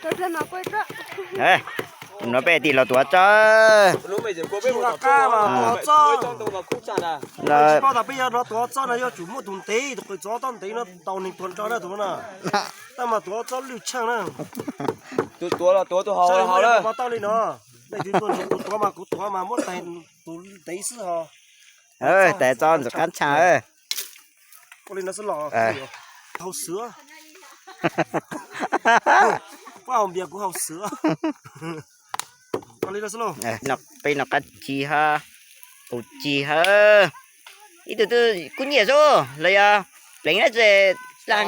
Tus no peb tig los tuav tsob. Tsis paub tas peb yuav los tuav tsob no yuav tsum muaj tus ntev, tus qws txov toj ntev no tau neeg tuav nrog na tus no na. Tab mas tuav tsob lwj tsheej na. Tus tuav los tuav tus haus haus na. Mas tau li no. Leej twg tuaj nrog kuv tuav mas kuv tuav mas muab tais tus ntev xwb ho. Tais tsob ntxim qab tshaj. Ua li no xwb los haus xiv. Pab haus npias kuv haus xiv. Ua li no xwb los. Peb noj qab ci hab, qus ci hab. Ib tug twb kub nyiaj xwb los yog pleev dab tsi dlaag.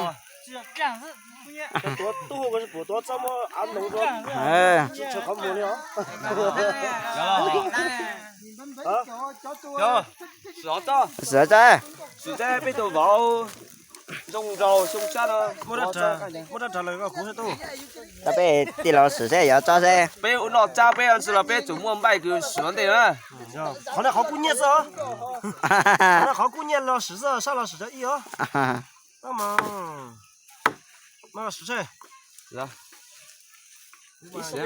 Xwm txawj, peb tus vauv zoo nraug xyoo sab no. Peb tig los swm seb yog tsob seb. Peb ua noj tsab peb ua tsi los peb tsum muaj npaij kws swm ua ntej na. Qhov no qhov kub nyiaj xwb os. Qhov no qhov kub nyiaj los swm xwb, sab los swm cov ib os. Mas swm seb. Noj tsis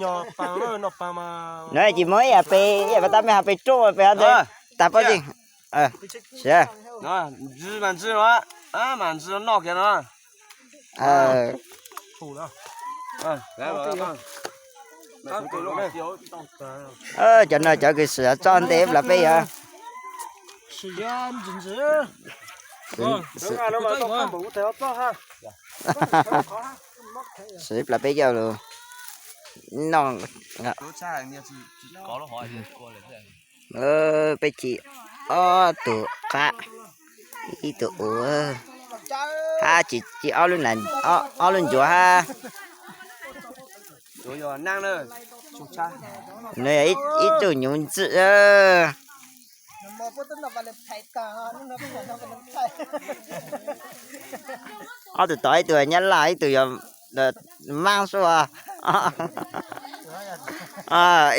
nyog paas, noj paas mas. No ces muab ib yam pes, ib yam pes tab mej ho pes roj pes ho ntej tag pob zeb. Ntsis mas ntsis no, mas ntsis noj kiag no. Cov no cov kws swm tsob ntej plas peb yog. Swm plas peb coj lug noj. Peb ci ob tug qab, ib tug ua, hab ci ob lub, ob lub ncuav hab. Nws yog ib tug nyuv ntxwm. Ob tug tod ib tug nyab laj ib tug yog maab xwb.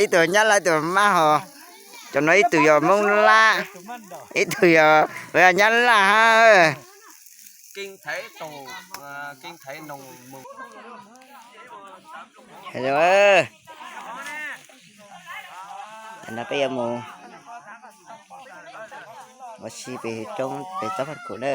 Ib tug nyab laj ib tug maab hos. Cov no ib tug yog moob lab, ib tug yog nyab laj hab. No peb yuav mus ua si pem roob pem tsob phaj kum na.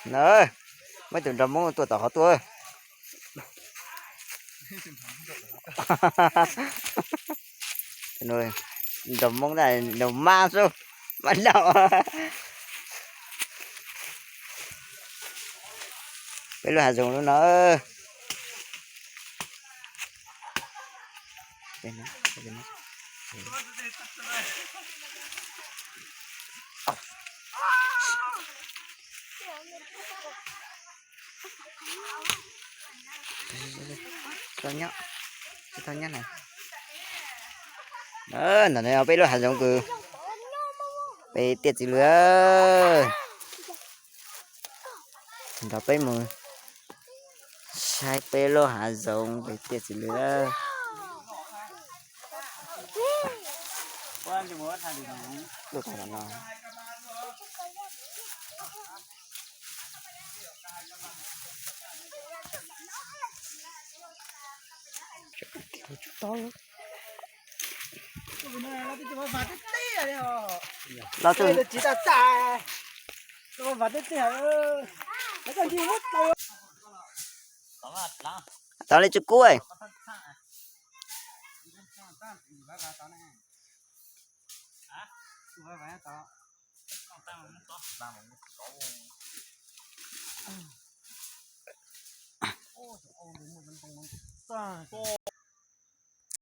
Na, muaj ib tug nraug Hmoob tuaj tom qhov tuaj. Nraug Hmoob ntag, nraug mab xwb, mab laug. Peb lub hav zoov lub no. Tsis tau nyob, tsis tau nyob na. Ntawm no peb lub hav zoov kws peb tiaj txiv lws. Nrog peb mus saib peb lub hav zoov peb tiaj txiv lws. Los tsis tas tas, vas teb teb. Tau li tsis kub.